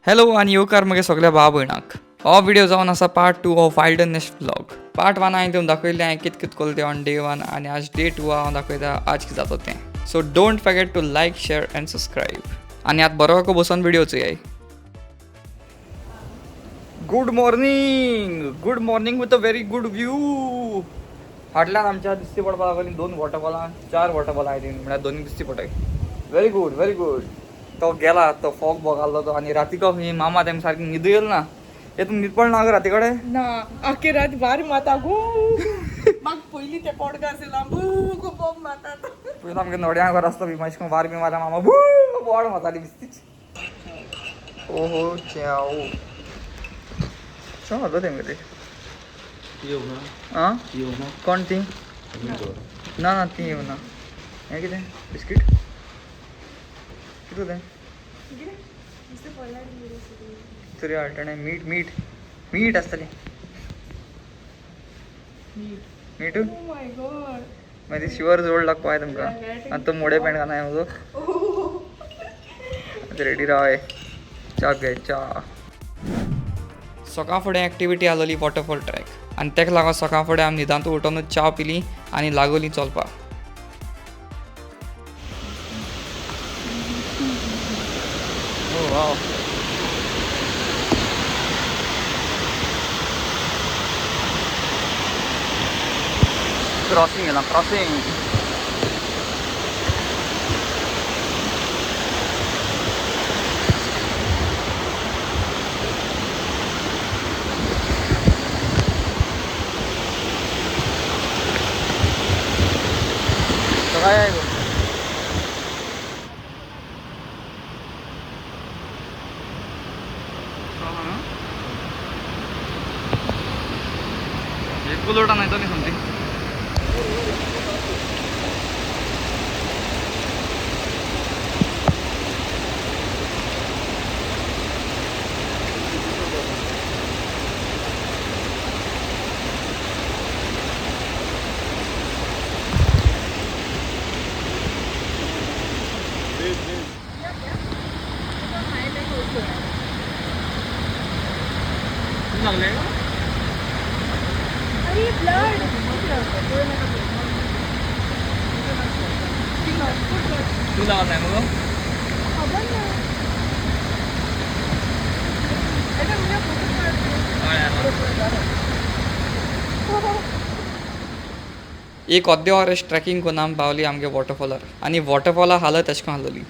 Hello आनी येवकार मगे सगळ्या भाव भयणाक. हो व्हिडिओ जावन आसा part 2 of wilderness vlog. Part 1 हांवें तुमकां दाखयल्लें हांवें कित कित कोल तें ऑन डे 1 आनी आज डे 2 हांव दाखयता आज कितें जाता तें. So don't forget to like, share and subscribe. आनी आतां बरो बसून video चोयाय. Good morning, good morning with a very good view. फाटल्यान आमच्या दिसती पडपाक लागली 2 वॉटरफॉलां, 4 वॉटरफॉलां I think, म्हळ्यार दोनूय दिसती पडटाय. Very good, very good. तो गेला तो फॉग बघालो तो. आनी राती ही मामा तेम सारकी न्हिद येयल ना. हे तुमी न्हीद पडना गो राती कडेन? ना, आखे रात भार माता गो. म्हाका पयलीं ते पोडगा आसला गो बोम माता. पयलीं आमगे नोड्या घर आसता बी मातशें वार बी मारता मामा बू बोड मारताली बिस्तीच. ओहो च्याव च्याव हाडलो तेंगे ते. आं कोण ती? ना ना ती येवना. हें कितें बिस्कीट? कितें तें? तरी हाडटा मीठ. मीठ मीठ आसतलें. मीठ माय गॉड. मागीर शिवर जोड लागपा तुमकां. आनी तो मोडे पॅन्ट घालना म्हजो. रेडी राव, च्या घे च्या. सकाळ फुडें एक्टिविटी आसलेली वॉटरफॉल ट्रॅक आनी तेका लागून सकाळ फुडें आमी न्हिदांत उठोवन च्या पिली आनी लागोली चलपाक. Oh wow. क्रॉसिंग आहे ना, क्रॉसिंग. काय आहे गं? एक लोटा नाही तो नाही समथिंग. लागले अरे ब्लड. तू लागत नाही मग. खबर ना. एक अर्दे वर ट्रेकिंग करून आमी पावली आमगे वॉटरफॉलार आनी वॉटरफॉला हालत अशें करून आहलोली.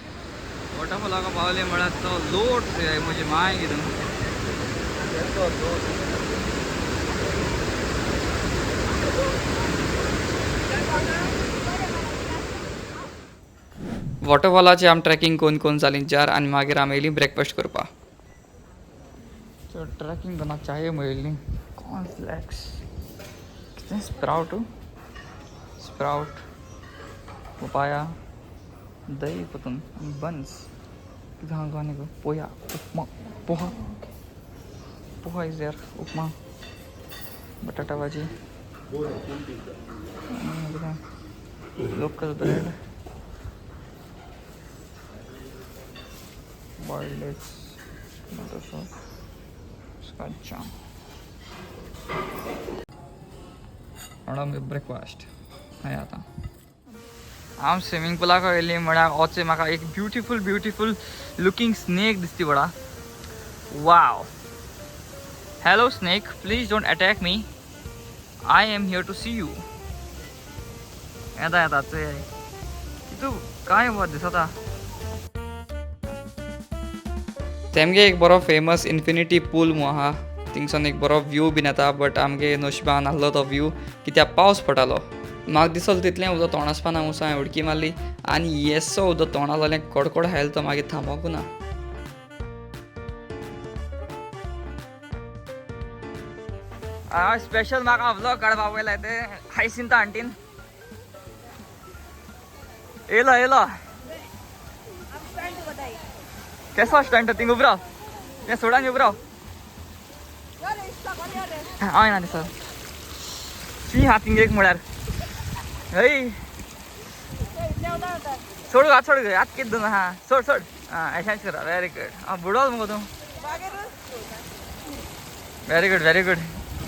वॉटरफॉलाक पावली म्हळ्यार तो लोट म्हजी माय कितें. वॉटरफॉलाची आमी ट्रेकिंग करून करून जाली जार आनी मागीर आमी येयली ब्रेकफास्ट करपाक. सो ट्रेकिंग करना चाय मेळिल्ली कॉर्नफ्लेक्स कितें स्प्रावट स्प्रावट पपाया दही पतून बन्स कितें हांगा आनी पोया upma poha poha is there upma batata bhaji local bread boiled eggs, tomato sauce, scotch. आमगे ब्रेकफास्ट हय. आतां हांव स्विमींग पुलाक येयली म्हळ्यार वचून म्हाका एक ब्युटिफूल ब्युटिफूल लुकींग स्नेक दिसती पडा. Wow, hello snake, please don't attack me, I am here to see you. येता येता चोय तूं काय बरें दिसता. तेमगे एक बरो फेमस इन्फिनिटी पूल म्हूण आहा, थिंगसून एक बरो व्यू बीन येता. बट आमगे नशिबान आसलो तो व्यू कित्याक पावस पडटालो. म्हाका दिसलो तितलें उदक तोंडासपाना वचून हांवें उडकी मारली आनी येसो उदक तोंडा जालें कडकड आयलो तो मागीर थांबोंकू ना. हांव स्पेशल म्हाका व्लॉग काडपा वयला ते हायसिंता आंटीन येयलो येयलो केसो स्टंट थिंग उबरो तें सोडान उबरो हांव येना सर शी हा थिंग एक म्हळ्यार हय सोड हात सोड हात कितें दोन हा सोड सोड आं अशेंच करा. Very good. आं बुडोल मुगो तूं. Very good very good.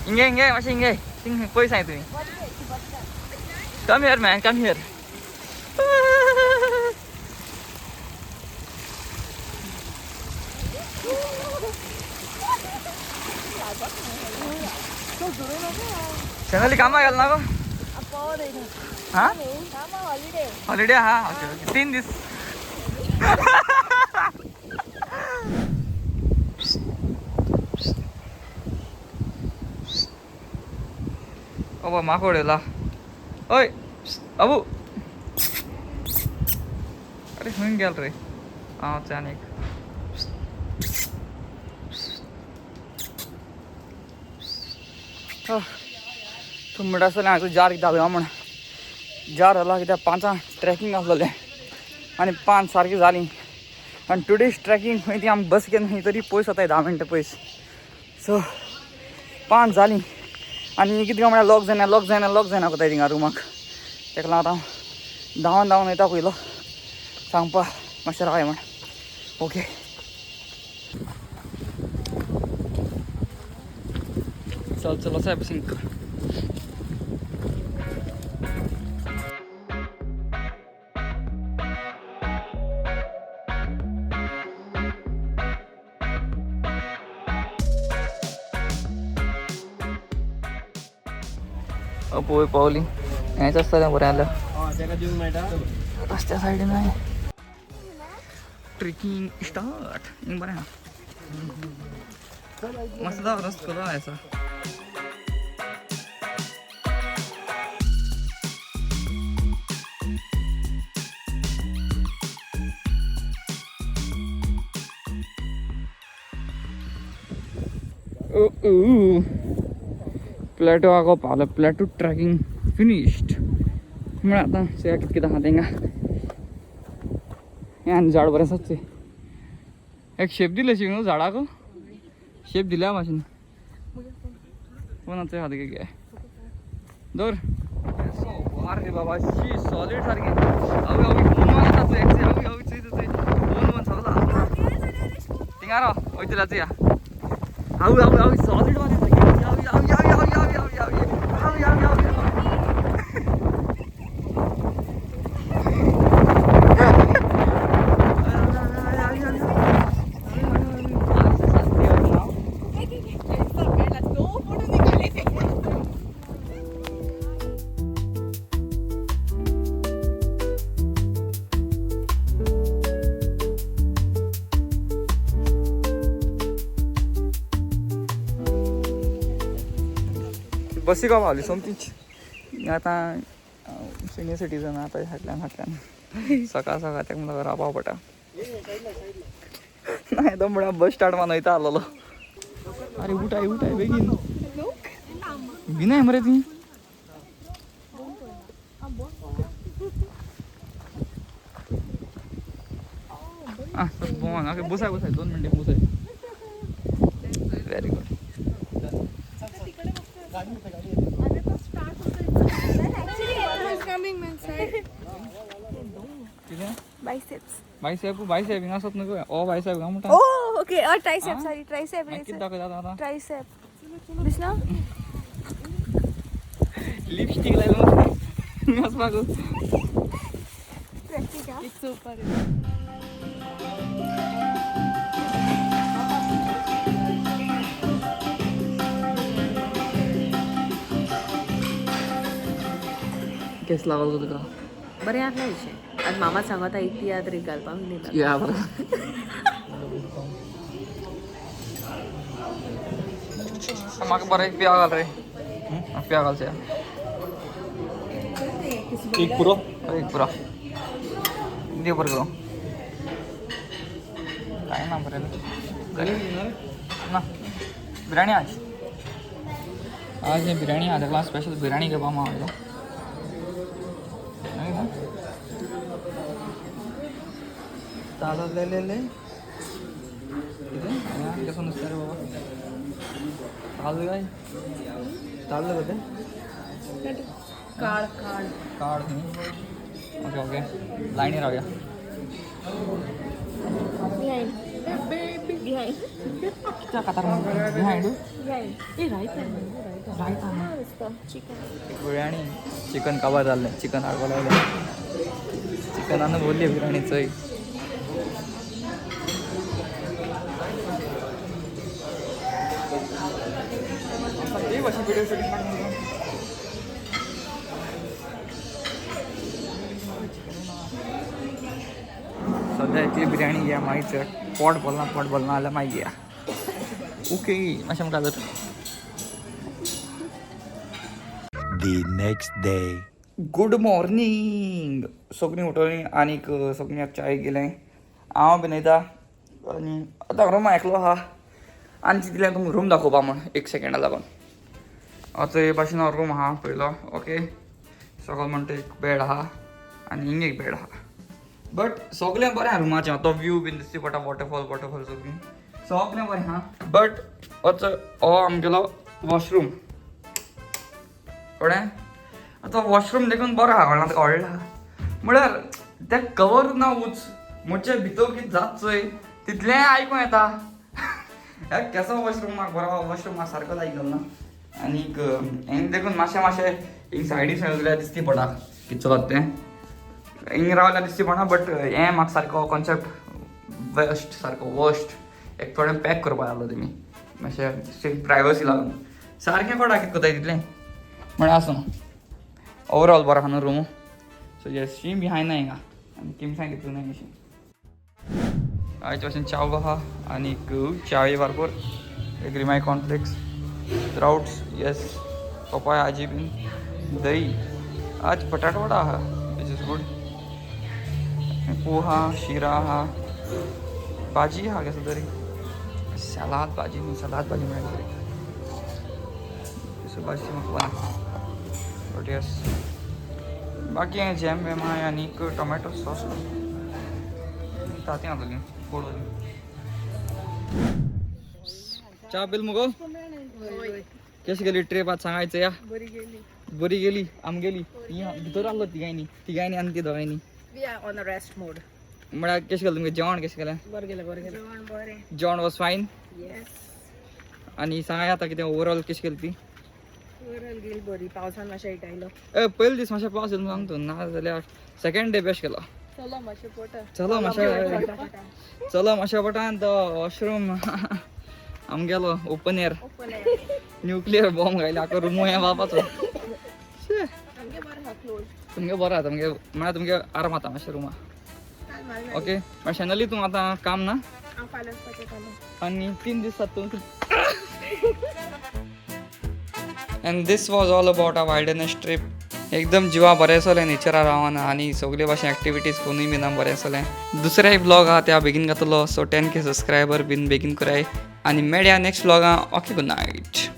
हिंगे हिंगे मातशें हिंगे हिंग पयस आहाय तुमी. Come here man, come here. Sonali कामाक गेल ना गो? हा, हॉलिडे. हा, ओके ओके, 3 दीस. अबा माकोड येला. ओय अबू, अरे खंय गेल रे? आं आनी एक. तूं म्हणटा आसतलें हांव जार कित्याक घालया म्हण. जार घाला कित्याक 5 ट्रॅकिंग आसलेलें आनी 5 सारकी जाली. आनी टुडेज ट्रॅकिंग खंय ती आमी बस घेवन खंय तरी पयस वताय, 10 मिनटां पयस. सो 5 जालीं आनी कितें काय म्हळ्यार लॉक जायना, लॉक जायना, लॉक जायना कोताय थिंगा रुमाक. तेका लागून आतां हांव धांवन धांवन वयता पयलो सांगपा मातशें रावया म्हण. ओके, चल चल वचाय बसीन. पोय पावली हेंच आसतलें बरें जाल्यार रस्त्या सायडीन आहे. Trekking start. हिंग बरें आहा, मस्त रस्तो कलो आसा. प्लॅटो आगो पावलो. Plateau trekking finished. म्हळ्यार आतां चोया कितें कितें आहा तेंगा. हें आनी झाड बरें आसाच ते. एक शेप दिले शी न्हू झाडाक, शेप दिल्या मातशें कोण चोय हात गे दवर. अरे बाबा शी सॉलीड सारकी. अवी अवी फोन मारता चोय अवी अवी चोय चोय फोन वन सगळो थिंगा राव वयतले चोया. अवी अवी अवी सॉलीड मारी. अवी अवी अवी अवी अवी अवी अवी अवी अवी अवी. बसी का पावली सोमतीच. आतां सिनियर सिटीजन आतां फाटल्यान फाटल्यान सकाळ सकाळ तेका म्हणटा रावपा पडटा. ना तो म्हळ्यार बस स्टार्ट मान वयता आसलेलो. अरे उठाय उठाय बेगीन भिनाय मरे ती. आं बोन ओके, बसाय बसाय 2 मिनटां बसाय. Very good. Biceps. Bicep bicep हिंगा आसत न्हू ओ बायसेप काय म्हणटा. Oh okay, tricep, sorry tricep. कितें दाखयता आतां? ट्रायसेप दिसना. लिपस्टीक लायलो वचपाक. सुपर. केस लागलो तुका बरें आसलें अशें. आज मामा सांगता एक तियात्र एक घालपाक दिला. या बरें. म्हाका बरें एक पिया घाल रे. पिया घालचे एक पुरो, एक पुरो देव बरें करूं. काय ना बरें ना बिर्याणी. आज आज हे बिर्याणी आज तेका स्पेशल बिर्याणी घेवपा हांव आयलो. ताललेले कितें कसो नुस्तें रे बाबा? ताल्ल काय ताल्ल कते काळ काळ काळ न्ही. ओके ओके, लायनी रावया. Behind. कित्याक कातार बिहायंड? Behind. ए, रायता. रायता. चिकन. बिर्याणी, चिकन काबार जाल्लें, चिकन हाडपा लागलें. चिकनान भरली बिर्याणी चोय. सद्या इतली बिर्याणी घ्या, मागीर पोट भरना, पोट भरना जाल्यार मागीर घ्या. ओके, मातशें आमकां जाता. The next day. Good morning. सगळीं उठवलीं आनीक सगळीं आतां चाय गेलें. हांव बी न्हयता आनी आतां रुमा एकलो आहा आनी चिंतलें तुमकां रूम दाखोवपा म्हूण एक सेकेंडा लागून. आतां हे भाशेन हो रूम आहा पयलो. ओके, सगळो म्हणटा एक बेड आहा आनी हिंग एक बेड आहा, बट सगळें बरें आहा रुमाचें. आतां व्यू बीन दिसती पडटा, वॉटरफॉल वॉटरफॉल सगळीं सगळें बरें आहा. बट आतां हो आमगेलो वॉशरूम कळ्ळें. आतां वॉशरूम देखून बरो आहा, कळना व्हडलो आहा, म्हळ्यार तें कवर ना उच म्हणजे भितर कितें जात चोय तितलें आयकूं येता. ह्या केसो वॉशरूम म्हाका बरो वॉशरूम म्हाका सारको लायक जालो ना. आनीक हिंग देखून मातशें मातशें हिंग सायडी सगळ्या दिसती पडा कितें चलत तें. हिंग रावल्यार दिसती पडना, बट हें म्हाका सारको कॉन्सेप्ट वेस्ट, सारको वर्स्ट. एक थोडें पॅक करपा जालो तेमी मातशें प्रायवसी लागून सारकें कोडा कितें करताय तितलें म्हळ्यार. आसूं, ओवरऑल बरो आहा न्हू room. So yes, she be हांय ना हिंगा आनी किमसांय तितून न्हय अशी. आयचे भाशेन चाव आहा आनीक चावे बरोबर एक रिमाय कॉर्नफ्लेक्स, स्प्राउट्स, येस, पपाय आजी बीन, दही. आज बटाट वडा आहा, which is good. Poha, शिरा आहा, भाजी आहा, कसो तरी सलाद भाजी न्ही, सलाद भाजी म्हळ्यार तरी सो भाजी म्हाका खबर ना, बट येस. बाकी हें जॅम वेम आहा आनीक टोमॅटो सॉस, तांतयां जातलीं गोड. च्या पिल मुगो? कशी गेली ट्रिप आज सांगायचं या. बरी गेली. बरी गेली आमगेली. ही भितर आहलो तिगांयनी तिगांयनी आनी ती दोगांयनी. We are on a rest mode. म्हळ्यार कशें गेलें तुमगें जेवण, कशें गेलें? बरें गेलें, बरें गेलें. जेवण बरें. जेवण वॉज फायन. येस. आनी सांगाय आतां कितें, ओवरऑल कशी गेली ती? ओवरऑल गेली बरी. पावसान मातशें हिटायलो. ए, पयले दीस मातशें पावस येयलो सांगतो, ना जाल्यार सेकंड डे बेस्ट गेलो. चलो मातशें पोटा. चलो मातशें, चलो मातशें पोटान. तो वॉशरूम आमगेलो ओपन एअर, न्युक्लियर बॉम्ब घायला आतां रुमू ह्या बापाचो. आमगे बरें आहा क्लोज. तुमगे बरो आहा, तुमगे म्हळ्यार तुमगे आराम आतां मातशें रुमा. ओके, मातशें शनली तूं आतां काम ना? हांव फाल्यां वचपाचें कामाक. आनी 3 दीस जाता तूं. And this was all about a wilderness trip. एकदम जिवा बरें आसलें नेचरा रावन आनी सगळे भाशेन एक्टिविटीज कोनूय बीन बरें आसलें. दुसरेय ब्लॉग आहा त्या बेगीन घातलो, सो 10K subscriber बीन बेगीन कराय आनी मेळया नेक्स्ट ब्लॉगां. Okay, good night.